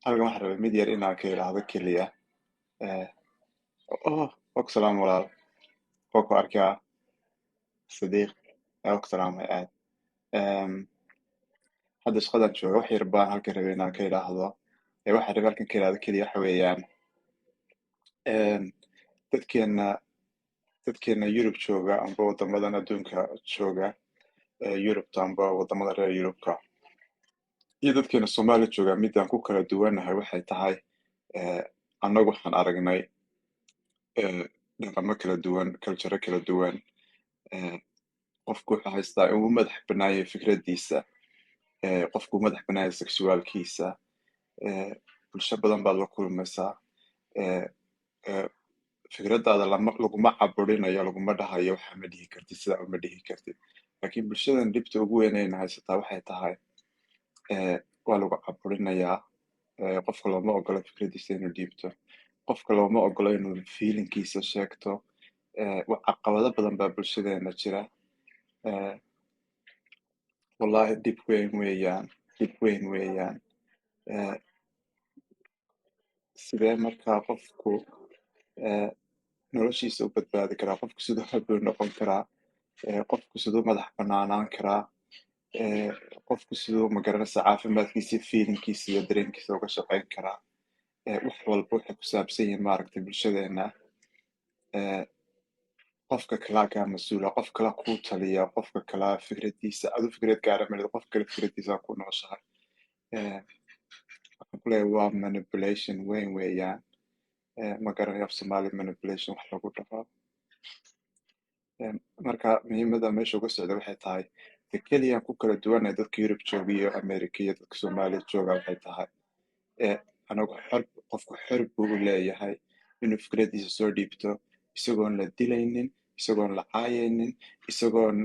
Halkan waxaan rabay mid yar inaan ka idhaahdo keliya. Oh, waa ku salaam walaal, waa ku arkaa Sadiiq, waa ku salaamay aad. Hadda shaqadan jooga, wax yar baan halkan rabay inaan ka idhaahdo. Waxaan rabay halkan ka idhaahdo keliya waxa weeyaan, dadkeena Yurub jooga amba wadamadan adduunka jooga, Yurubta amba wadamada reer Yurubka, iyo dadkeena Soomaaliya jooga, midaan ku kala duwanahay waxay tahay, annagu waxaan aragnay dhaqamo kala duwan, culture kala duwan. Qofku wuxuu haystaa inuu madax bannaan yahay fikradiisa, qofku madax bannaan yahay sexualkiisa. Bulsho badan baad la kulmaysaa. Fikradaada lama laguma caburinayo, laguma dhahayo waxa ma dhihi kartid, sidaa uma dhihi kartid. Laakiin bulshadan dhibta ugu weyn ayna haysataa waxay tahay, waa lagu caburinayaa. Qofka looma ogola fikradiisa inuu dhiibto, qofka looma ogola inuu feelingkiisa sheegto. Caqabado badan baa bulshadeena jira. Wallahi dhib weyn weeyaan, dhib weyn weeyaan. Sidee markaa qofku noloshiisa u badbaadi karaa? Qofku siduu happy noqon karaa? Qofku siduu madax banaanaan karaa? Qofku siduu, magaranaysa, caafimaadkiisa, feelingkiisa iyo dareenkiisa uga shaqayn karaa? Wax walba waxay ku saabsan yihiin, maaragtay, bulshadeena. Qofka kalaa kaa mas-uula, qof kala kuu taliya, qofka kalaa fikradiisa, adu fikrad gaara malid, qof kale fikradiisa ku nooshahay. Waxaan ku leeyahay waa manipulation weyn weeyaan. Ma garanayo af Soomaali manipulation wax lagu dhaho. Marka muhiimada meesha uga socda waxay tahay, de keliya ku kala duwanay dadka Yurub jooga iyo America iyo dadka Soomaaliya jooga waxay tahay, anagu xor, qofku xor buu u leeyahay inuu fikradiisa soo dhiibto, isagoon la dilaynin, isagoon la caayaynin, isagoon,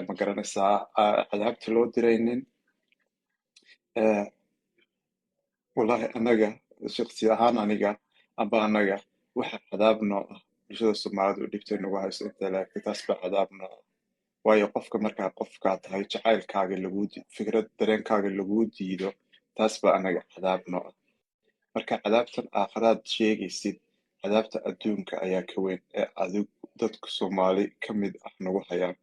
ma garanaysaa, cadaabta loo diraynin. Wallahi anaga shaksi ahaan, aniga amba anaga, waxa cadaab noo ah bulshada Soomaalida u dhibtay nagu hayso inta laagtay, taas baa cadaab noo ah. Waayo, qofka markaa qofkaa tahay, jacaylkaaga laguu fikrad, dareenkaaga laguu diido, taas baa anaga cadaab noo ah. Marka cadaabtan aakhiraad sheegaysid, cadaabta adduunka ayaa ka weyn ee adigu dadka Soomaali ka mid ah nagu hayaan.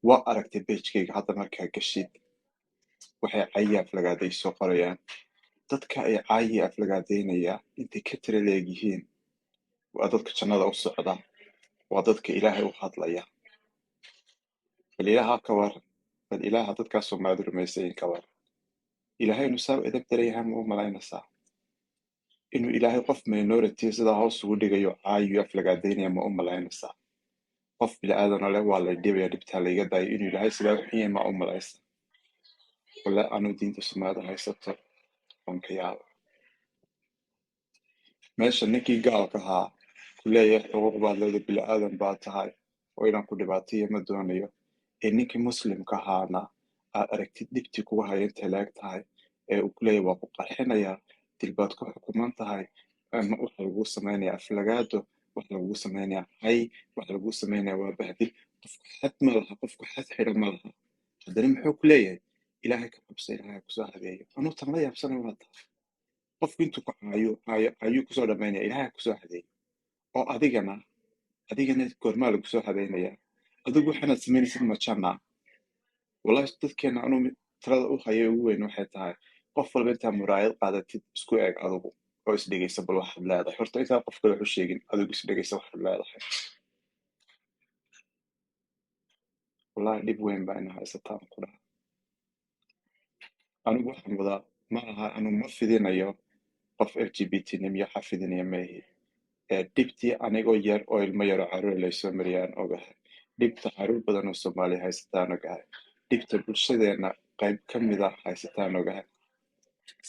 Waa aragtay pagekayga hadda markaa gashid, waxay cayi aflagaaday soo qorayaan. Dadka ay caayi aflagaadeynaya intay ka tira leegyihiin waa dadka jannada u socda, waa dadka Ilaahay u hadlaya. Bal Ilaaha ka waran, bal Ilaaha dadkaa Soomaalida rumaysayin ka waran. Ilaahay inuu saa u edeb daran ma u malaynaysaa? Inuu Ilaahay qof minority sidaa hoos ugu dhigayo, caayo, aflagaadeynaya, ma u malaynaysaa? Qof bini-aadan leh waa la dhibaya, dhibtaa layga daayo, inuu Ilaahay sidaa u xun yahay ma u malaysa? Wala anuu diinta Soomaalida haysato waan ka yaaba. Meesha ninkii gaalka ahaa ku leeyahay xuquuq baad leedahay, bini-aadan baad tahay oo inaan ku dhibaatayo ma doonayo, ee ninkii muslimka ahaana aad aragtid dhibtii kugu haya intay leeg tahay, ee uu ku leeyahay waa ku qarxinayaa, dil baad ku xukuman tahay, ama waxa lagu samaynaya aflagaado, waxa lagu samaynaya cay, waxa lagu samaynaya waa bahdil. Qofku xad ma laha, qofku xad xidha ma laha. Haddana muxuu ku leeyahay? Ilaahay ka cabsa, Ilaahay kusoo hadeeyo. Anuu tan la yaabsanay waa tahay, qofku intuu ku caayo caayo ayuu kusoo dhamaynaya Ilaahay kusoo hadeeyo. Oo adigana goormaa lagu soo hadeynaya? Adigu waxaanaad samaynaysid ma janna? Wallahi dadkeena anuu talada u hayo ugu weyn waxay tahay, qof walba intaa muraayad qaadatid isku eeg adigu oo isdhegeysa bal waxaad leedahay. Horta intaa qof kale wax u sheegin, adigu isdhegeysa waxaad leedahay. Wallahi dhib weyn baa ina haysataan ku dhaha. Anigu waxaan wadaa ma aha, anu ma fidinayo qof LGBT nimiyo waxa fidinaya maahi. Dhibtii anigoo yar oo ilmo yaroo caruur laysoo mariyaan ogahay, dhibta caruur badan oo Soomaaliya haysataan ogahay, dhibta bulshadeena qayb ka mida haysataan ogahay.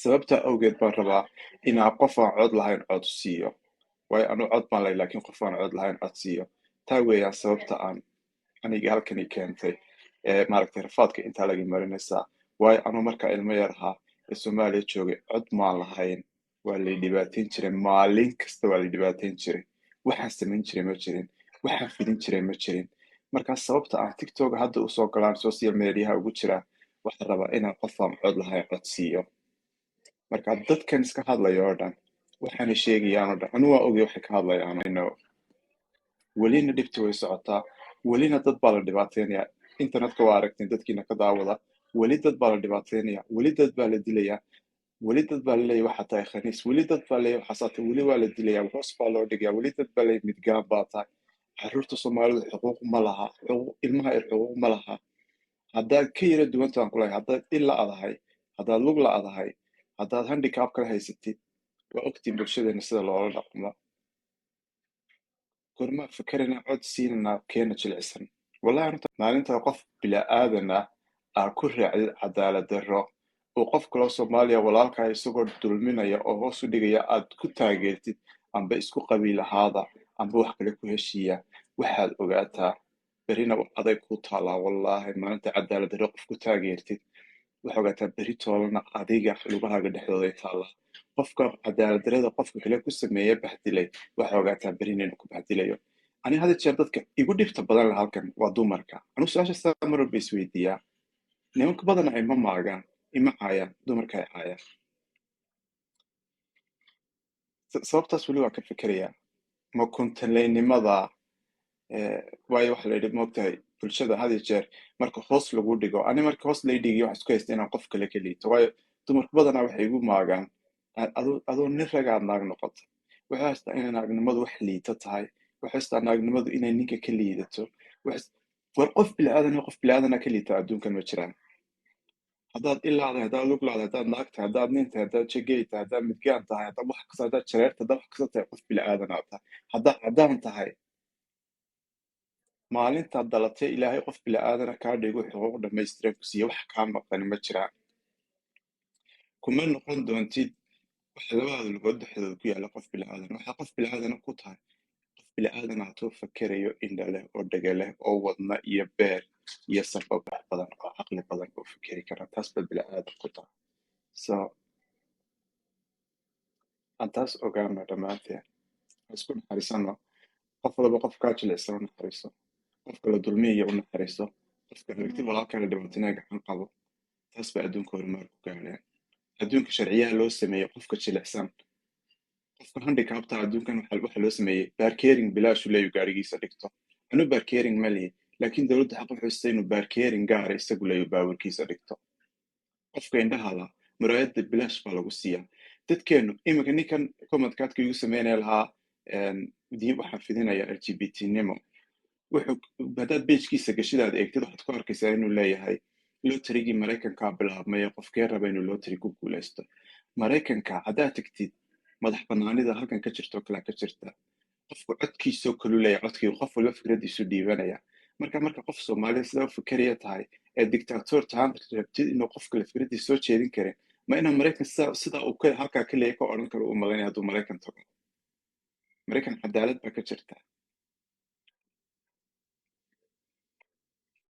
Sababta awgeed baan rabaa inaan qof aan cod lahayn cod siiyo. Waayo, anu cod baan lahay, laakiin qof aan cod lahayn cod siiyo. Taa weeyaan sababta aan aniga halkani keentay ee, maaragtay, rafaadka intaa laga marinaysaa. Waayo, anuu markaa ilmo yar ahaa ee Soomaaliya joogay, cod maan lahayn, waa lay dhibaateyn jiray maalin kasta, waa lay dhibaateyn jiray. Waxaan samayn jiray ma jirin, waxaan fidin jiray ma jirin. Marka sababta aan TikTok hadda usoo galaan, social mediaha ugu jiraa, waxaan rabaa inaan qof aan cod lahayn cod siiyo. Marka dadkan iska hadlaya oo dhan, waxaana sheegayaan oo dhan, anu waa ogay waxay ka hadlayaan. Welina dhibti way socotaa, welina dad baa la dhibaateynaya. Internetka waa aragteen, dadkiina ka daawada. Weli dad baa la dhibaateynaya, weli dad baa la dilaya, weli dad baa laleeyahy waxaa tahay khaniis, weli dad baa leeyahy waxaasaa tahay, weli waa la dilaya, hoos baa loo dhigaya, weli dad baa leeyahy midgaan baa tahay. Caruurta Soomaalidu xuquuq ma laha, xuquuq ilmaha yar xuquuq ma laha. Haddaad ka yara duwantaan kulahay, haddaad il la'dahay, haddaad lug la'dahay, haddaad handicap kala haysatid, waa ogtiin bulshadeena sida loola dhaqmo. Gormaa fikerina cod siinana keena jilicsan? Wallahi runta, maalinta qof bila'aadan ah aa ku raacdid cadaalad darro uu qof kaloo Soomaaliya walaalkaa isagoo dulminaya oo hoos u dhigaya aad ku taageertid, amba isku qabiil ahaada amba wax kale ku heshiiya, waxaad ogaataa berrina aday ku taalaa. Wallaahi, maalinta cadaalad darro qof ku taageertid, waxaa ogaataa berri toolana adiga lugahaaga dhexdooday taallaa. Qofka cadaalad darrada qofka kale ku sameeya, bahdilay, waxaa ogaataa berrina inuu ku bahdilayo. Ani hada jeer dadka igu dhibta badan leh halkan waa dumarka. Anu su-aasha saa mar walba isweydiiyaa. Nimanka badana ima maagaan, ima caayaan, dumarka ay caayaan. Sababtaas weli waa ka fikerayaa. Ma kuntaleynimada? Waayo waxa la yidhi, moogtahay, bulshada had iyo jeer marka hoos lagu dhigo, ani marka hoos lay dhigiyo waxaan isku haysta inaan qof kale ka liito. Waayo dumarku badanaa waxay igu maagaan, adoo nin ragaad naag noqoto. Waxay haystaa inay naagnimadu wax liito tahay, waxay haystaa naagnimadu inay ninka ka liidato. War qof bilaadan, qof bilaadan ka liita adduunkan ma jiraan. Haddaad ilaadahay, haddaad lug laadahay, haddaad naag tahay, haddaad nin tahay, haddaad jegey tahay, haddaad midgaan tahay, haddaad wax kasta, haddaad jareerta, haddaad wax kasta tahay, qof bilaadan aad tahay. Haddaad caddaan tahay, maalintaad dhalatay Ilaahay qof bilaaadana kaa dhigo, xuquuq dhammaystiran ku siiya, wax kaa maqani ma jiraan. Kuma noqon doontid waxa labadaada lugood dhexdooda ku yaalla qof bilaadan. Waxaa qof bilaadan ku tahay qof bilaadan hatuu fakerayo, indha leh oo dhega leh oo wadna iyo beer iyo sabab wax badan oo caqli badan oo fikeri kara. Taas baa bilaadan ku tahay. So aan taas ogaano dhammaanteen, ha isku naxariisano. Qof walba qof kaa jilicsan u naxariiso, qofka la dulmiyayo u naxariiso, qofka aragti walaalkaa la dhibaatinaya gacan qabo. Taas baa adduunka horumar ku gaadheen. Adduunka sharciyaha loo sameeyey qofka jilicsan, qofka handicapta, adduunkan waxa loo sameeyey parking bilaashu leeyu gaarigiisa dhigto. Anu parking ma lihi, laakiin dowladda xaq wuxuu siistay inuu parking gaara isagu leeyu baaburkiisa dhigto. Qofka indhaha la muraayadda bilaash baa lagu siiyaa. Dadkeenu iminka ninkan commentkaadka igu sameynaya lahaa, diin waxaan fidinaya LGBT nimo, wuxuu haddaad pagekiisa gashidaad eegtid, waxaad ku arkaysaa inuu leeyahay lotarigii Maraykankaa bilaabmay ee qofkee raba inuu lotari ku guuleysto. Maraykanka haddaad tagtid, madax banaanida halkan ka jirto kalaa ka jirta. Qofku codkiisoo kalu leeyahay, codkii qof walba fikradiisu dhiibanaya. Marka qof Soomaalida sidaa u fikeraya tahay ee dictator tahaan rabtid inuu qof kale fikradiisa soo jeedin karin, ma inuu Maraykan sidaa uu halkaa ka leeyahay ka odhan karo uu malaynaya hadduu Maraykan tago? Maraykan cadaalad baa ka jirta.